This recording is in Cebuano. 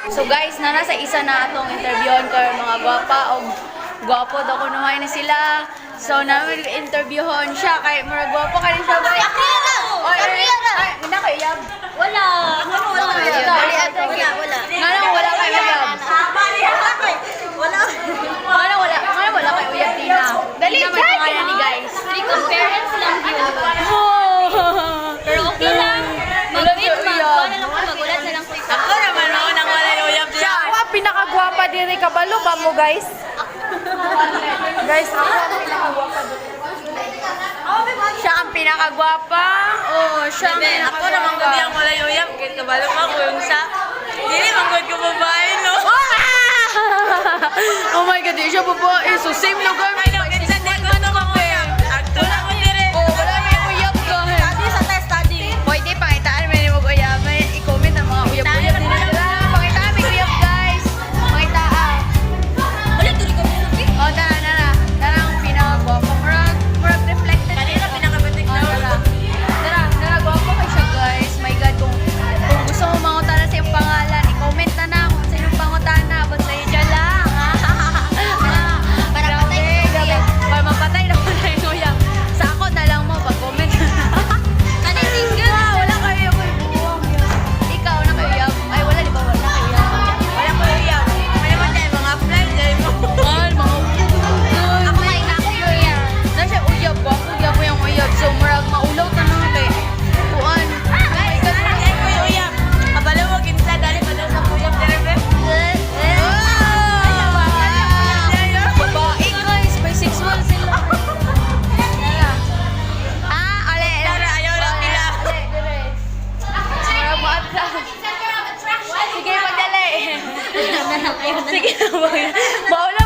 So guys, na nasa isa na atong interviewon karon, mga gwapa o gwapo daw kunuhay na sila. So namin interviewon siya kay murag gwapo kay siya ba? Oy, oy, ay, na kay uyab. Wala. Wala. Wala, wala. Nganong wala kay uyab? Wala. Nganong wala, nganong wala kay uyab, Tina? Dali, Tina may Jack! pangalan ni guys. Three parents lang yun. Oh. Pero okay lang. Wala Mag-wait, siya uyab. mag na lang ko, magulat na lang ko. Ako naman mo nang wala yung uyab Siya ako ang pinakagwapa diri, kabalo ba mo, guys? Guys, ako ang pinakagwapa diri. Siya ang pinakagwapa. Oh, siya ang Ako naman pinakagwapa. gud ang wala yung uyab. Kaya kabalo pa ko yung sa. Dili man gud ko babae, no? Oh my God, di siya babae. So same lugar. Ay, no, kinsa di gusto ko uyab. Agto na ko dire. Oh, wala may uyab ka. Study sa test, study. Pwede pangitaan may mag uyab. May i-comment ang mga uyab-uyab nila. Pangitaan may uyab, guys. Pangitaan. Wala, tuloy ko. Oh, tara, tara. Tara ang pinakagwapo. Murag, murag reflected. Kanina pinakabatik Oh, na. tara. Tara, tara, gwapo kay siya, guys. My God, kung gusto mo mangutana sa iyong pangalan, i-comment na na kung sa iyong pangutana. Ba't sa iyo lang? Para Grabe, patay na grabe. uyab. Para mapatay na pala yung uyab. Sa ako na lang mo pag-comment. Kani single. Ah, wala kayo yung buwang. Ikaw na kayo uyab. Ay, wala, di ba? Wala kayo uyab. Wala ko uyab. Wala man tayo mga apply dahil mo. Ay, mga Ako may ako yun. Na siya uyab, gwapo, gwapo yung uyab. So, murag maulaw tanong kay kuan. Oh my God. Ay, ko yung uyab. Kabalo mo kinsa dali pa daw sa uyab dire be. Ah! Babae, guys, bisexual sila. Ah, ale. Tara, ayaw lang nila. Ale, dire. Murag mo-attract. Sige, pagdali. Sige, maulaw.